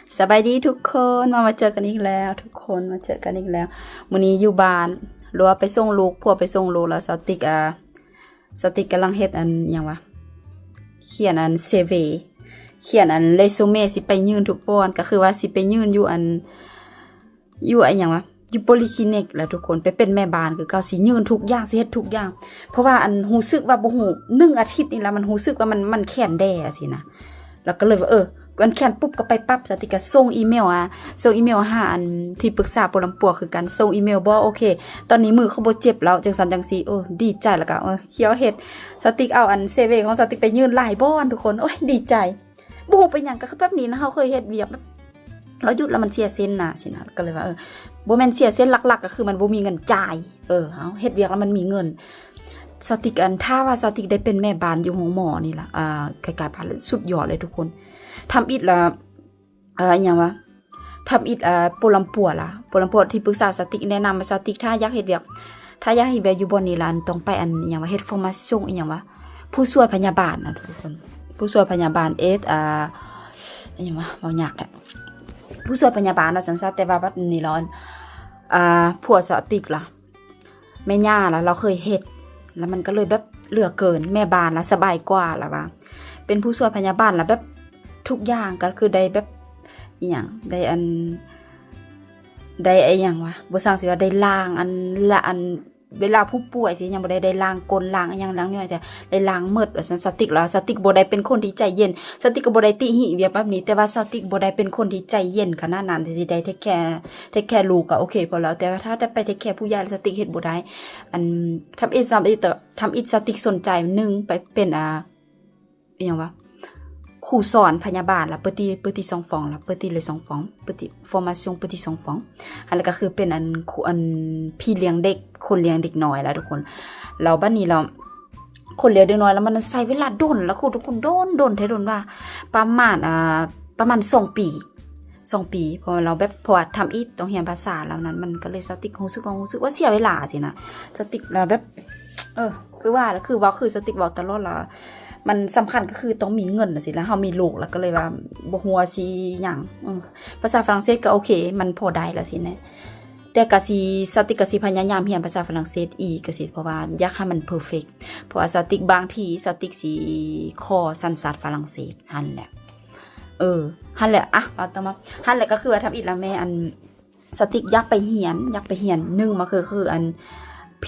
ສະບາຍດີທຸກຄົນ ມາ ມາເຈີກັນອີກແລ້ວ ທຸກຄົນ ມາເຈີກັນອີກແລ້ວ. ມື້ນີ້ຢູ່ບ້ານ ຫຼືວ່າໄປສົ່ງລູກ ຜົວໄປສົ່ງລູກ ແລ້ວສາວຕິກ ອ່າ ສາວຕິກກຳລັງເຮັດອັນ ຫຍັງວະ ຂຽນອັນເຊເວ ຂຽນອັນເຣຊູເມ ຊິໄປຍື່ນທຸກບ່ອນ ກໍຄືວ່າຊິໄປຍື່ນຢູ່ອັນ ຢູ່ອັນຫຍັງວະ ຢູ່ໂປລີຄລີນິກ ແລ້ວທຸກຄົນ ໄປເປັນແມ່ບ້ານຄືເກົ່າ ຊິຍື່ນທຸກຢ່າງ ຊິເຮັດທຸກຢ່າງ ເພາະວ່າອັນ ຮູ້ສຶກວ່າບໍ່ຮູ້ ໜຶ່ງອາທິດນີ້ລະ ມັນຮູ້ສຶກວ່າມັນ ມັນແຂນແດ່ຊີ້ນະ ແລ້ວກໍເລີຍວ່າ ເອີ ມັນແຂນປຸບກໍໄປປັບ. ສາວຕິກກໍສົ່ງອີເມວ ອ່າ ສົ່ງອີເມວຫາອັນທີ່ປຶກສາປົວລຳປົວຄືກັນ ສົ່ງອີເມວບອກ ໂອເຄ ຕອນນີ້ມືຂ້ອຍບໍ່ເຈັບແລ້ວ ຈັ່ງຊັ້ນຈັ່ງຊີ້ ເອີ ດີໃຈ ແລ້ວກໍ ເອີ ຂ້ຽວເຮັດ. ສາວຕິກເອົາອັນເຊເວຂອງສາວຕິກໄປຍື່ນຫຼາຍບ່ອນທຸກຄົນ ໂອ້ຍ ດີໃຈ. ບໍ່ຮູ້ເປັນຫຍັງ ກໍຄືແບບນີ້ນະ ເຮົາເຄີຍເຮັດວຽກແບບ ເຮົາຢຸດແລ້ວມັນເສຍເສັ້ນນະຊີ້ນະ ກໍເລີຍວ່າ ເອີ ບໍ່ແມ່ນເສຍເສັ້ນ ຫຼັກໆກໍຄືມັນບໍ່ມີເງິນຈ່າຍ ເອີ ເຮົາເຮັດວຽກແລ້ວມັນມີເງິນ. ສາວຕິກ ອັນ ຖ້າວ່າສາວຕິກໄດ້ເປັນແມ່ບ້ານຢູ່ໂຮງໝໍນີ້ລະ ອ່າ ກາຍເປັນສຸດຍອດເລີຍທຸກຄົນ ທຳອິດລະ ເອີ ອີຫຍັງວະ ທຳອິດ ເອີ ປົວລຳປົວລະ ປົວລຳປົວທີ່ປຶກສາສາວຕິກ ແນະນຳວ່າສາວຕິກ ຖ້າຢາກເຮັດວຽກ ຖ້າຢາກເຮັດວຽກຢູ່ບ່ອນນີ້ລະ ອັນ ຕ້ອງໄປ ອັນ ອີຫຍັງວະ ເຮັດຟໍມາຊົງ ອີຫຍັງວະ ຜູ້ຊ່ວຍພະຍາບານນະທຸກຄົນ ຜູ້ຊ່ວຍພະຍາບານ ເອັດ ອ່າ ອີຫຍັງວະ ເວົ້າຍາກແທ້ ຜູ້ຊ່ວຍພະຍາບານວ່າຊັ້ນຊະ. ແຕ່ວ່າບັດນີ້ລະ ອັນ ອ່າ ຜົວສາວຕິກລະ ແມ່ຍ່າລະ ລາວເຄີຍເຮັດ ລະມັນກໍເລີຍແບບເຫຼືອເກີນ ແມ່ບ້ານລະສະບາຍກວ່າລະວ່າ ເປັນຜູ້ຊ່ວຍພະຍາບານລະແບບທຸກຢ່າງກໍຄືໄດ້ແບບ ອີຫຍັງ ໄດ້ອັນ ໄດ້ ອີຫຍັງວະ ບໍ່ຊ່າງຊິວ່າ ໄດ້ລ້າງອັນ ລະອັນ ເວລາຜູ້ປ່ວຍຊິຫຍັງບໍ່ໄດ້ ໄດ້ລ້າງກົ້ນ ລ້າງອີຫຍັງ ລ້າງຍ້ອຍ ແຕ່ໄດ້ລ້າງໝົດວ່າຊັ້ນ. ສາວຕິກລະ ສາວຕິກບໍ່ໄດ້ເປັນຄົນທີ່ໃຈເຢັນ ສາວຕິກກໍບໍ່ໄດ້ຕິຫິວຽກແບບນີ້ ແຕ່ວ່າສາວຕິກບໍ່ໄດ້ເປັນຄົນທີ່ໃຈເຢັນຂະໜາດນັ້ນ ທີ່ຊິໄດ້ເທກແຄ ເທກແຄລູກກໍໂອເຄພໍແລ້ວ ແຕ່ວ່າຖ້າໄດ້ໄປເທກແຄຜູ້ໃຫຍ່ລະ ສາວຕິກເຮັດບໍ່ໄດ້. ອັນ ທຳອິດ ທຳອິດ ທຳອິດສາວຕິກສົນໃຈ ໜຶ່ງ ໄປເປັນ ອ່າ ອີຫຍັງວະ ຄູສອນພະຍາບານລະ ເປີດຕິ ເປີດຕິສອງຟອງລະ ເປີດຕິເລີຍສອງຟອງ ເປີດຕິຟໍມາຊົງ ເປີດຕິສອງຟອງ ຫັ້ນລະ ກໍຄືເປັນອັນ ຄູ ອັນ ພີ່ລ້ຽງເດັກ ຄົນລ້ຽງເດັກນ້ອຍລະທຸກຄົນ. ແລ້ວບັດນີ້ລະ ຄົນລ້ຽງເດັກນ້ອຍລະ ມັນໃຊ້ເວລາດົນລະ ຄູທຸກຄົນ ດົນ ດົນແທ້ ດົນວ່າ ປະມານ ອ່າ ປະມານສອງປີ ສອງປີ ເພາະວ່າລາວແບບ ເພາະວ່າທຳອິດຕ້ອງຮຽນພາສາລາວນັ້ນ ມັນກໍເລີຍ ສາວຕິກຮູ້ສຶກວ່າ ຮູ້ສຶກວ່າເສຍເວລາຊີ້ນະ ສາວຕິກລະແບບ ເອີ ຄືວ່າລະ ຄືເວົ້າ ຄືສາວຕິກເວົ້າຕະຫຼອດລະ ມັນສຳຄັນກໍຄືຕ້ອງມີເງິນຊີ້ລະ ເຮົາມີລູກລະ ກໍເລີຍວ່າບໍ່ຮູ້ວ່າຊິຫຍັງ ເອີ ພາສາຝຣັ່ງເສດກໍໂອເຄ ມັນພໍໄດ້ລະຊີ້ນະ ແຕ່ກໍຊິ ສາວຕິກກໍຊິພະຍາຍາມຮຽນພາສາຝຣັ່ງເສດອີກກໍຊິ ເພາະວ່າຢາກໃຫ້ມັນເພີເຟັກ ເພາະວ່າສາວຕິກບາງທີສາວຕິກຊິຂໍສັນຊາດຝຣັ່ງເສດ ຫັ້ນແຫຼະ ເອີ ຫັ້ນແຫຼະ ອ່ະ ເວົ້າຕໍ່ມາ ຫັ້ນແຫຼະ ກໍຄືວ່າທຳອິດລະແມ່ ອັນ ສາວຕິກຢາກໄປຮຽນ ຢາກໄປຮຽນ ໜຶ່ງມາຄື ຄືອັນ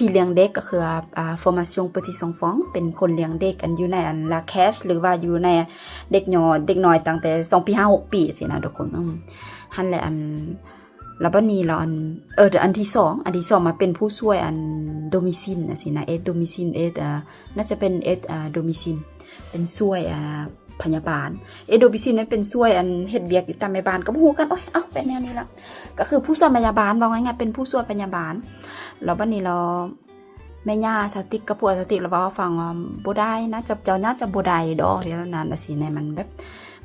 ພີ່ລ້ຽງເດັກ ກໍຄືວ່າ ອ່າ ຟໍມາຊົງເປີດທີສອງຟອງ ເປັນຄົນລ້ຽງເດັກ ອັນ ຢູ່ໃນ ອັນ ລາແຄຊ ຫຼືວ່າຢູ່ໃນເດັກນ້ອຍ ເດັກນ້ອຍຕັ້ງແຕ່ສອງປີ ຫ້າ ຫົກປີຊີ້ນະທຸກຄົນ ອືມ ຫັ້ນແຫຼະ ອັນ ແລ້ວບັດນີ້ລະ ອັນ ເອີ ອັນທີສອງ ອັນທີສອງມາເປັນຜູ້ຊ່ວຍ ອັນ ໂດມິຊິນ ຈັ່ງຊີ້ນະ ເອດໂດມິຊິນ ເອດ ອ່າ ໜ້າຈະເປັນເອດ ອ່າ ໂດມິຊິນ ເປັນຊ່ວຍ ອ່າ ພະຍາບານ ເອດໂດມິຊິນນັ້ນເປັນຊ່ວຍ ອັນ ເຮັດວຽກຢູ່ຕາມແມ່ບ້ານ ກໍບໍ່ຮູ້ຄືກັນ ໂອ້ຍ ເອົ້າ ເປັນແນວນີ້ລະ ກໍຄືຜູ້ຊ່ວຍພະຍາບານ ເວົ້າງ່າຍໆ ເປັນຜູ້ຊ່ວຍພະຍາບານ ແລ້ວບັດນີ້ລະ ແມ່ຍ່າສາວຕິກກັບຜົວສາວຕິກລະເວົ້າໃຫ້ຟັງວ່າ ບໍ່ໄດ້ນະ ເຈົ້າ ເຈົ້າໜ້າຈະບໍ່ໄດ້ດອກ ແນວນັ້ນ ຈັ່ງຊີ້ນະ ມັນແບບ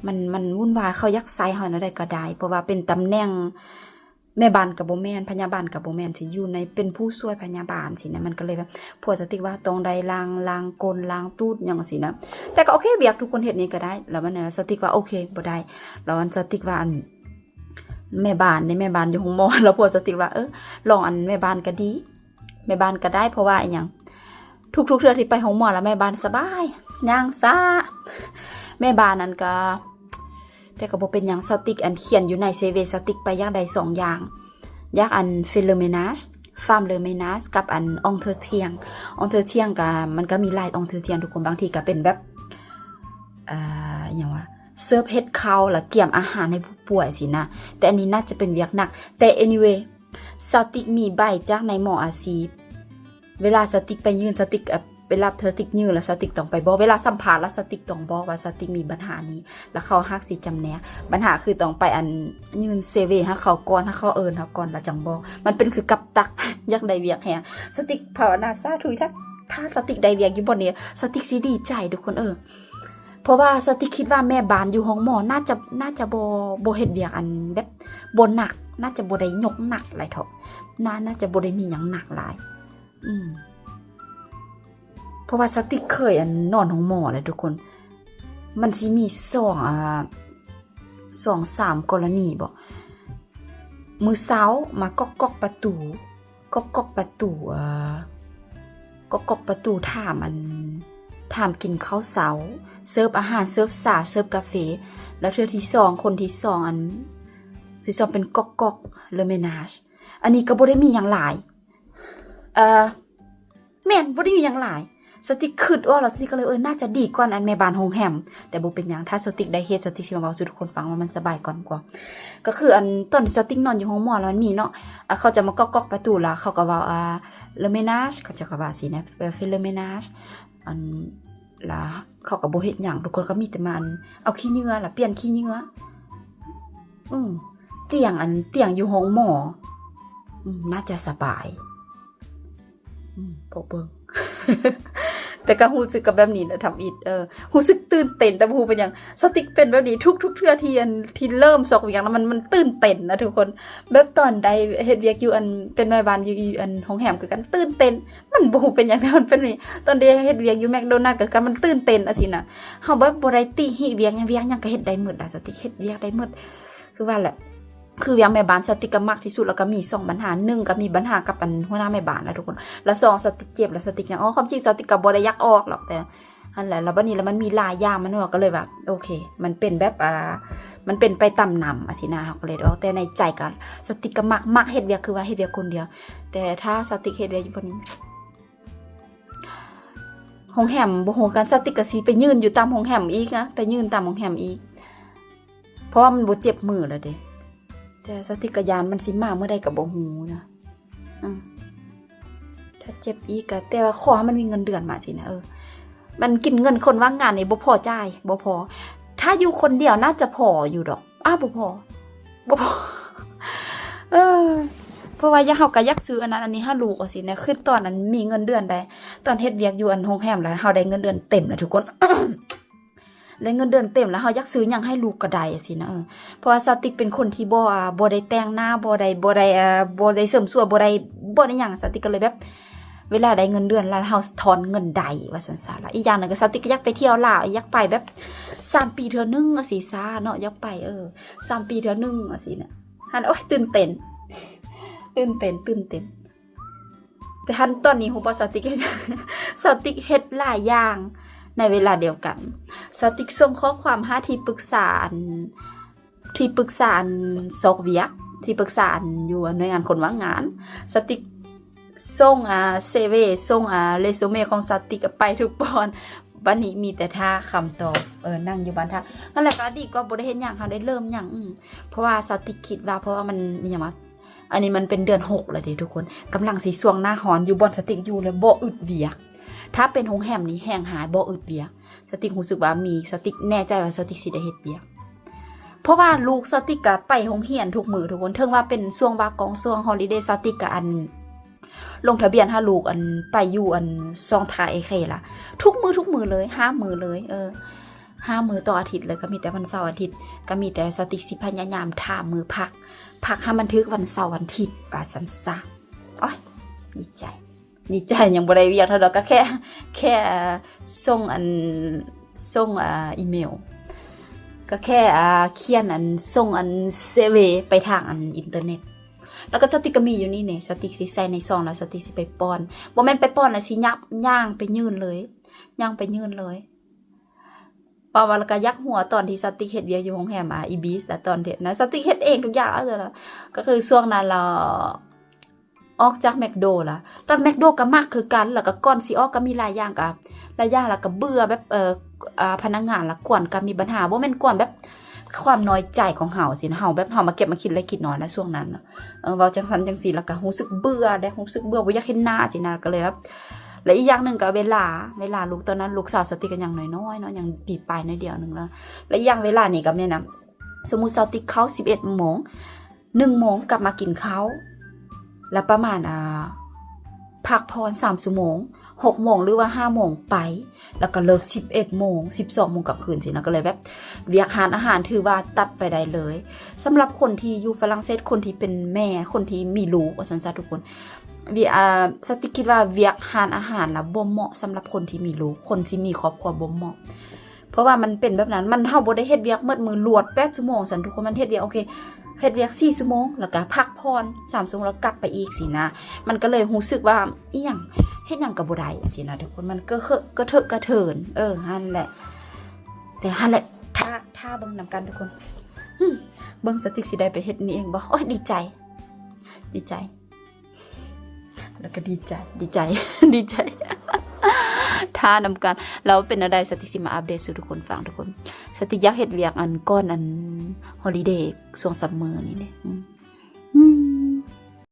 ມັນ ມັນວຸ່ນວາຍ ເຂົາຢາກໃຊ້ເຮົາແນວໃດກໍໄດ້ ເພາະວ່າເປັນຕຳແໜ່ງ ແມ່ບ້ານກໍບໍ່ແມ່ນ ພະຍາບານກໍບໍ່ແມ່ນ ຊິຢູ່ໃນເປັນຜູ້ຊ່ວຍພະຍາບານຊີ້ນະ ມັນກໍເລີຍແບບ ຜົວສາວຕິກວ່າຕ້ອງໄດ້ລ້າງ ລ້າງກົ້ນ ລ້າງຕູດ ຫຍັງຊີ້ນະ ແຕ່ກໍໂອເຄ ວຽກທຸກຄົນເຮັດນີ້ກໍໄດ້ ແລ້ວບັດນັ້ນສາວຕິກວ່າ ໂອເຄ ບໍ່ໄດ້ ແລ້ວອັນສາວຕິກວ່າ ອັນ ແມ່ບ້ານເດ້ ແມ່ບ້ານຢູ່ໂຮງໝໍ ແລ້ວຜົວສາວຕິກວ່າ ເອີ ລອງອັນແມ່ບ້ານກໍດີ ແມ່ບ້ານກໍໄດ້ ເພາະວ່າອີຫຍັງ ທຸກໆເທື່ອທີ່ໄປໂຮງໝໍລະແມ່ບ້ານສະບາຍ ຍ່າງຊ້າ ແມ່ບ້ານນັ້ນກໍ ແຕ່ກໍບໍ່ເປັນຫຍັງ ສາວຕິກ ອັນ ຂຽນຢູ່ໃນເຊເວ ສາວຕິກໄປຢາກໄດ້ສອງຢ່າງ ຢາກອັນ ເຟມເລີເມນາຊ ເຟມເລີເມນາຊ ກັບອັນ ອອງເທີທຽງ ອອງເທີທຽງກໍ ມັນກໍມີຫຼາຍອອງເທີທຽງທຸກຄົນ ບາງທີກໍເປັນແບບ ອ່າ ອີຫຍັງວະ ເສີບເຮັດເຂົ້າ ແລ້ວກຽມອາຫານໃຫ້ຜູ້ປ່ວຍຊີ້ນະ ແຕ່ອັນນີ້ໜ້າຈະເປັນວຽກໜັກ ແຕ່ ແອນິເວ ສາວຕິກມີໃບຈາກໃນໝໍອາຊີບ ເວລາສາວຕິກໄປຍື່ນ ສາວຕິກ ເອີ ເວລາສາວຕິກຍື່ນແລ້ວ ສາວຕິກຕ້ອງໄປບອກ ເວລາສຳພາດແລ້ວ ສາວຕິກຕ້ອງບອກວ່າສາວຕິກມີບັນຫານີ້ ແລ້ວເຂົາຫາກຊິຈຳແນກ ບັນຫາຄືຕ້ອງໄປອັນ ຍື່ນເຊເວໃຫ້ເຂົາກ່ອນ ໃຫ້ເຂົາເອີ້ນເຮົາກ່ອນ ແລ້ວຈັ່ງບອກ ມັນເປັນຄືກັບຕັກ ຢາກໄດ້ວຽກແຮງ ສາວຕິກພາວະນາສາທຸ ຖ້າ ຖ້າສາວຕິກໄດ້ວຽກຢູ່ບ່ອນນີ້ ສາວຕິກຊິດີໃຈທຸກຄົນເອີຍ ເພາະວ່າສາວຕິກຄິດວ່າແມ່ບ້ານຢູ່ໂຮງໝໍໜ້າຈະ ໜ້າຈະບໍ່ ບໍ່ເຮັດວຽກອັນແບບບໍ່ໜັກ ໜ້າຈະບໍ່ໄດ້ຍົກໜັກຫຼາຍເທາະ ໜ້າ ໜ້າຈະບໍ່ໄດ້ມີຫຍັງໜັກຫຼາຍ ອືມ ເພາະວ່າສາວຕິກເຄີຍອັນນອນໂຮງໝໍແຫຼະທຸກຄົນ ມັນຊິມີສອງ ອ່າ ສອງສາມກໍລະນີບໍ ມື້ເຊົ້າມາກ໊ອກໆປະຕູ ກ໊ອກໆປະຕູ ເອີ ກ໊ອກໆປະຕູ ຖາມອັນ ຖາມກິນເຂົ້າເຊົ້າ ເສີບອາຫານ ເສີບຊາ ເສີບກາເຟ ແລ້ວເທື່ອທີສອງ ຄົນທີສອງ ອັນ ທີສອງເປັນກ໊ອກໆ Le Ménage ອັນນີ້ກໍບໍ່ໄດ້ມີຫຍັງຫຼາຍ ເອີ ແມ່ນ ບໍ່ໄດ້ມີຫຍັງຫຼາຍ ສະຕິກຄິດອອກແລ້ວ ສະຕິກກໍເລີຍ ເອີ ໜ້າຈະດີກວ່າອັນແມ່ບ້ານໂຮງແຮມ ແຕ່ບໍ່ເປັນຫຍັງ ຖ້າສະຕິກໄດ້ເຮັດ ສະຕິກຊິມາເວົ້າສູ່ທຸກຄົນຟັງວ່າມັນສະບາຍກ່ອນກວ່າ ກໍຄືອັນຕອນທີ່ສະຕິກນອນຢູ່ໂຮງໝໍລະມັນມີເນາະ ອາ ເຂົາຈະມາກ໊ອກໆປະຕູລະ ເຂົາກໍເວົ້າ ອາ Le Ménage ເຂົາເຈົ້າກໍວ່າຊີ້ນະ Faites le ménage ອັນ ລະເຂົາກໍບໍ່ເຮັດຫຍັງ ທຸກຄົນກໍມີແຕ່ມາອັນ ເອົາຂີ້ເຫຍື້ອລະ ປ່ຽນຂີ້ເຫຍື້ອ ອື ຕຽງ ອັນຕຽງຢູ່ໂຮງໝໍ ອື ໜ້າຈະສະບາຍ ອື ພໍເບິ່ງ ແຕ່ກໍຮູ້ສຶກກັບແບບນີ້ແຫຼະ ທຳອິດ ເອີ ຮູ້ສຶກຕື່ນເຕັ້ນ ແຕ່ບໍ່ຮູ້ເປັນຫຍັງ ສະຕິກເປັນແບບນີ້ທຸກໆເທື່ອທີ່ອັນ ທີ່ເລີ່ມຊອກວຽກນະ ມັນ ມັນຕື່ນເຕັ້ນນະທຸກຄົນ ແບບຕອນໄດ້ເຮັດວຽກຢູ່ອັນ ເປັນແມ່ບ້ານຢູ່ອັນໂຮງແຮມຄືກັນ ຕື່ນເຕັ້ນ ມັນບໍ່ຮູ້ເປັນຫຍັງ ແຕ່ມັນເປັນແບບນີ້ ຕອນໄດ້ເຮັດວຽກຢູ່ແມັກໂດນັດກໍຄືກັນ ມັນຕື່ນເຕັ້ນຈັ່ງຊີ້ນະ ເຮົາແບບບໍ່ໄດ້ຕິຫິວຽກຫຍັງ ວຽກຫຍັງກໍເຮັດໄດ້ໝົດ ສະຕິກເຮັດວຽກໄດ້ໝົດ ຄືວ່າແຫຼະ ຄືວຽກແມ່ບ້ານ ສະຕິກກໍມັກທີ່ສຸດ ແລ້ວກໍມີສອງບັນຫາ ໜຶ່ງກໍມີບັນຫາກັບອັນຫົວໜ້າແມ່ບ້ານນະທຸກຄົນ ແລ້ວສອງ ສະຕິກເຈັບ ແລ້ວສະຕິກຫຍັງ ອໍ ຄວາມຈິງສະຕິກກໍບໍ່ໄດ້ຢາກອອກຫຼອກ ແຕ່ຫັ້ນແຫຼະ ແລ້ວບັດນີ້ລະມັນມີຫຼາຍຢ່າງ ມັນວ່າກໍເລີຍວ່າ ໂອເຄ ມັນເປັນແບບ ອ່າ ມັນເປັນໄປຕາມນຳຈັ່ງຊີ້ນະ ເຮົາກໍເລີຍອອກ ແຕ່ໃນໃຈກໍ ສະຕິກກໍມັກ ມັກເຮັດວຽກ ຄືວ່າເຮັດວຽກຄົນດຽວ ແຕ່ຖ້າສະຕິກເຮັດວຽກຢູ່ບ່ອນ ໂຮງແຮມບໍ່ຮູ້ກັນ ສະຕິກກໍຊິໄປຍື່ນຢູ່ຕາມໂຮງແຮມອີກນະ ໄປຍື່ນຕາມໂຮງແຮມອີກ ເພາະວ່າມັນບໍ່ເຈັບມືແລ້ວເດ້ ແຕ່ສະຕິກກໍຢ້ານມັນຊິມາເມື່ອໃດກໍບໍ່ຮູ້ນະ ອື ຖ້າເຈັບອີກກໍ ແຕ່ວ່າຂໍໃຫ້ມັນມີເງິນເດືອນມາຊີ້ນະ ເອີ ມັນກິນເງິນຄົນວ່າງງານນີ້ບໍ່ພໍຈ່າຍ ບໍ່ພໍ ຖ້າຢູ່ຄົນດຽວໜ້າຈະພໍຢູ່ດອກ ອ້າ ບໍ່ພໍ ບໍ່ພໍ ເອີ ເພາະວ່າຢາກ ເຮົາກໍຢາກຊື້ອັນນັ້ນອັນນີ້ໃຫ້ລູກຈັ່ງຊີ້ນະ ຄືຕອນນັ້ນມີເງິນເດືອນໃດ ຕອນເຮັດວຽກຢູ່ອັນໂຮງແຮມລະ ເຮົາໄດ້ເງິນເດືອນເຕັມລະທຸກຄົນ ໄດ້ເງິນເດືອນເຕັມລະ ເຮົາຢາກຊື້ຫຍັງໃຫ້ລູກກໍໄດ້ຈັ່ງຊີ້ນະ ເອີ ເພາະວ່າສາວຕິກເປັນຄົນທີ່ບໍ່ ບໍ່ໄດ້ແຕ່ງໜ້າ ບໍ່ໄດ້ ບໍ່ໄດ້ ເອີ ບໍ່ໄດ້ເສີມສວຍ ບໍ່ໄດ້ ບໍ່ໄດ້ຫຍັງ ສາວຕິກກໍເລີຍແບບ ເວລາໄດ້ເງິນເດືອນລະ ເຮົາຖອນເງິນໄດ້ ວ່າຊັ້ນຊະລະ ອີກຢ່າງໜຶ່ງກໍສາວຕິກກໍຢາກໄປທ່ຽວລາວ ຢາກໄປແບບສາມປີເທື່ອໜຶ່ງຈັ່ງຊີ້ຊະເນາະ ຢາກໄປ ເອີ ສາມປີເທື່ອໜຶ່ງຈັ່ງຊີ້ນະ ຫັ້ນ ໂອ້ຍ ຕື່ນເຕັ້ນ ຕື່ນເຕັ້ນ ຕື່ນເຕັ້ນ ແຕ່ຫັ້ນ ຕອນນີ້ຮູ້ບໍ່ ສາວຕິກເຮັດຫຍັງ? ສາວຕິກເຮັດຫຼາຍຢ່າງໃນເວລາດຽວກັນ ສາວຕິກສົ່ງຂໍ້ຄວາມຫາທີ່ປຶກສາ ອັນ ທີ່ປຶກສາ ອັນ ຊອກວຽກ ທີ່ປຶກສາ ອັນ ຢູ່ໜ່ວຍງານຄົນວ່າງງານ ສາວຕິກສົ່ງ ອ່າ ເຊວີ ສົ່ງ ອ່າ ເຣຊູເມຂອງສາວຕິກໄປທຸກບ່ອນ ບັດນີ້ມີແຕ່ຖ້າຄຳຕອບ ເອີ ນັ່ງຢູ່ບ້ານຖ້າ ນັ້ນແຫຼະ ກໍດີກວ່າບໍ່ໄດ້ເຮັດຫຍັງ ເຮົາໄດ້ເລີ່ມຫຍັງ ອື ເພາະວ່າສາວຕິກຄິດວ່າ ເພາະວ່າມັນ ອີຫຍັງວະ ອັນນີ້ມັນເປັນເດືອນຫົກແລ້ວເດ້ທຸກຄົນ ກຳລັງຊິຊ່ວງໜ້າຮ້ອນ ຢູ່ບ່ອນສາວຕິກຢູ່ແລ້ວບໍ່ອຶດວຽກ ຖ້າເປັນໂຮງແຮມນີ້ແຮງຮ້າຍ ບໍ່ອຶດວຽກ ສາວຕິກຮູ້ສຶກວ່າມີ ສາວຕິກແນ່ໃຈວ່າສາວຕິກຊິໄດ້ເຮັດວຽກ ເພາະວ່າລູກສາວຕິກກະໄປໂຮງຮຽນທຸກມື້ທຸກຄົນ ເຖິງວ່າເປັນຊ່ວງວ່າກອງ ຊ່ວງຮອລິເດ ສາວຕິກກະ ອັນ ລົງທະບຽນໃຫ້ລູກ ອັນ ໄປຢູ່ ອັນ ຊ່ອງທ່າເອເຄລະ ທຸກມື້ ທຸກມື້ເລີຍ ຫ້າມື້ເລີຍ ເອີ ຫ້າມື້ຕໍ່ອາທິດເລີຍ ກໍມີແຕ່ວັນເສົາອາທິດ ກໍມີແຕ່ສາວຕິກຊິພະຍາຍາມຫາມື້ພັກ ພັກໃຫ້ມັນຖືກວັນເສົາວັນອາທິດ ວ່າຊັ້ນຊະ ໂອ້ຍ ດີໃຈ ດີໃຈ ຍັງບໍ່ໄດ້ວຽກເທົ່າດອກ ກໍແຄ່ ແຄ່ ສົ່ງ ອັນ ສົ່ງ ອ່າ ອີເມວ ກໍແຄ່ ອ່າ ຂຽນ ອັນ ສົ່ງ ອັນ ເຊວີ ໄປທາງ ອັນ ອິນເຕີເນັດ ແລ້ວກໍສາວຕິກກໍມີຢູ່ນີ້ເນ ສາວຕິກຊິໃສ່ໃນຊອງ ແລ້ວສາວຕິກຊິໄປປ້ອນ ບໍ່ແມ່ນໄປປ້ອນນະ ຊິຫຍັບ ຍ່າງໄປຍື່ນເລີຍ ຍ່າງໄປຍື່ນເລີຍ ເວົ້າ ເວົ້າແລ້ວກໍຢາກຫົວ ຕອນທີ່ສາວຕິກເຮັດວຽກຢູ່ໂຮງແຮມ ອາ ອີບີສ ຕອນເຮັດນະ ສາວຕິກເຮັດເອງທຸກຢ່າງ ເອົາເລີຍລະ ກໍຄືຊ່ວງນັ້ນລະ ອອກຈາກແມັກໂດລະ ຕອນແມັກໂດກໍມັກຄືກັນ ແລ້ວກໍກ່ອນຊິອອກກໍມີຫຼາຍຢ່າງ ກໍຫຼາຍຢ່າງ ແລ້ວກໍເບື່ອແບບ ເອີ ອາ ພະນັກງານລະກວນ ກໍມີບັນຫາ ບໍ່ແມ່ນກວນແບບຄວາມນ້ອຍໃຈຂອງເຮົາຊີ້ນະ ເຮົາແບບເຮົາມາເກັບມາຄິດ ແລະ ຄິດນ້ອຍນະ ຊ່ວງນັ້ນນະ ເອີ ເວົ້າຈັ່ງຊັ້ນຈັ່ງຊີ້ ແລ້ວກໍຮູ້ສຶກເບື່ອເດ້ ຮູ້ສຶກເບື່ອ ບໍ່ຢາກເຫັນໜ້າຊີ້ນະ ກໍເລີຍແບບ ແລະ ອີກຢ່າງໜຶ່ງກໍເວລາ ເວລາລູກ ຕອນນັ້ນລູກສາວສາວຕິກກໍຍັງນ້ອຍໆເນາະ ຍັງປີປາຍໜ້ອຍດຽວໜຶ່ງ ແລ້ວ ແລະ ອີກຢ່າງເວລານີ້ກໍແມ່ນນະ ສົມມຸດສາວຕິກເຂົ້າສິບເອັດໂມງ ໜຶ່ງໂມງກັບມາກິນເຂົ້າ ແລ້ວປະມານ ອ່າ ພັກຜ່ອນສາມຊົ່ວໂມງ ຫົກໂມງ ຫຼືວ່າຫ້າໂມງໄປ ແລ້ວກໍເລີກສິບເອັດໂມງ ສິບສອງໂມງກາງຄືນຊີ້ນະ ກໍເລີຍແບບ ວຽກຮ້ານອາຫານຖືວ່າຕັດໄປໄດ້ເລີຍ ສຳລັບຄົນທີ່ຢູ່ຝຣັ່ງເສດ ຄົນທີ່ເປັນແມ່ ຄົນທີ່ມີລູກ ວ່າຊັ້ນຊະທຸກຄົນ ວຽກ ອ່າ ສາວຕິກຄິດວ່າວຽກຮ້ານອາຫານລະບໍ່ເໝາະສຳລັບຄົນທີ່ມີລູກ ຄົນທີ່ມີຄອບຄົວບໍ່ເໝາະ ເພາະວ່າມັນເປັນແບບນັ້ນ ມັນ ເຮົາບໍ່ໄດ້ເຮັດວຽກໝົດມື້ລວດແປດຊົ່ວໂມງຊັ້ນທຸກຄົນ ມັນເຮັດວຽກ ໂອເຄ ເຮັດວຽກສີ່ຊົ່ວໂມງ ແລ້ວກໍພັກຜ່ອນສາມຊົ່ວໂມງ ແລ້ວກັບໄປອີກຊີ້ນະ ມັນກໍເລີຍຮູ້ສຶກວ່າອີ່ຫຍັງ ເຮັດຫຍັງກໍບໍ່ໄດ້ຊີ້ນະທຸກຄົນ ມັນກໍເຄ ກະເທີກກະເທີນ ເອີ ຫັ້ນແຫຼະ ແຕ່ຫັ້ນແຫຼະ ຖ້າ ຖ້າເບິ່ງນຳກັນທຸກຄົນ ຫຶ ເບິ່ງສະຕິກຊິໄດ້ໄປເຮັດນີ້ເອງບໍ່? ໂອ້ຍ ດີໃຈ ດີໃຈ ແລ້ວກໍດີໃຈ ດີໃຈ ດີໃຈ ຖ້ານຳກັນ ແລ້ວເປັນແນວໃດ ສະຕິກຊິມາອັບເດດສູ່ທຸກຄົນຟັງທຸກຄົນ ສະຕິກຢາກເຮັດວຽກອັນກ່ອນອັນຮອລິເດ ຊ່ວງຊັມເມີນີ້ເດ້ ອືມ